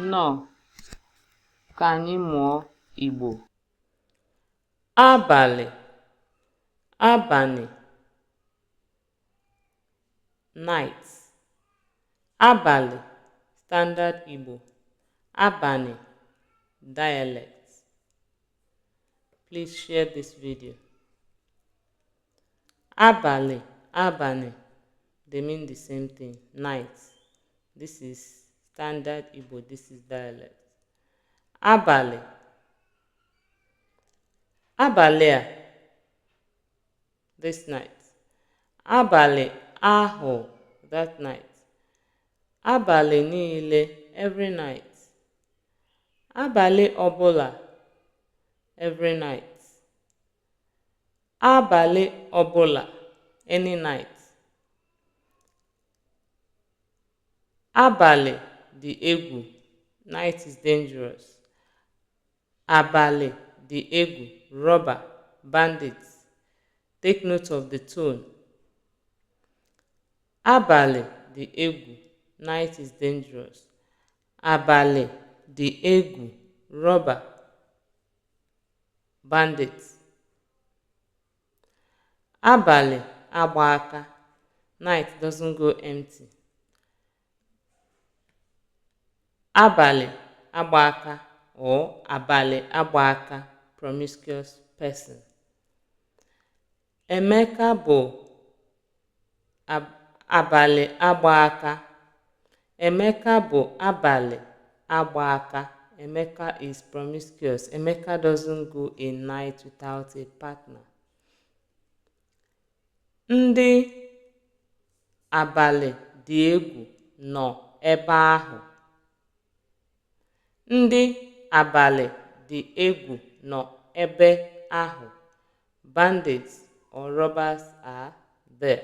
Nnọọ, ka anyị mụọ Igbo. Abalị, abanị, night. Abalị, standard Igbo. Abanị, dialect. Please share this video. Abalị, abanị, they mean the same thing, night. This is standard Igbo, this is dialect. Abalị, abalị a, this night. Abalị ahụ, that night. Abalị niile, every night. Abalị ọbụla, every night. Abalị ọbụla, any night. Abalị dị egwu, night is dangerous. Abalị dị egwu, robber, bandits. Take note of the tone. Abalị dị egwu, night is dangerous. Abalị dị egwu, robber, bandits. Abalị agba aka, night doesn't go empty. Abalị agba aka or abalị agba aka, promiscuous person. Emeka bụ abalị agba aka. Emeka bụ abalị agba aka. Emeka is promiscuous. Emeka doesn't go a night without a partner. Ndị abalị dị egwu nọ ebe ahụ. Ndị abalị dị egwu nọ ebe ahụ. Bandits or robbers are there.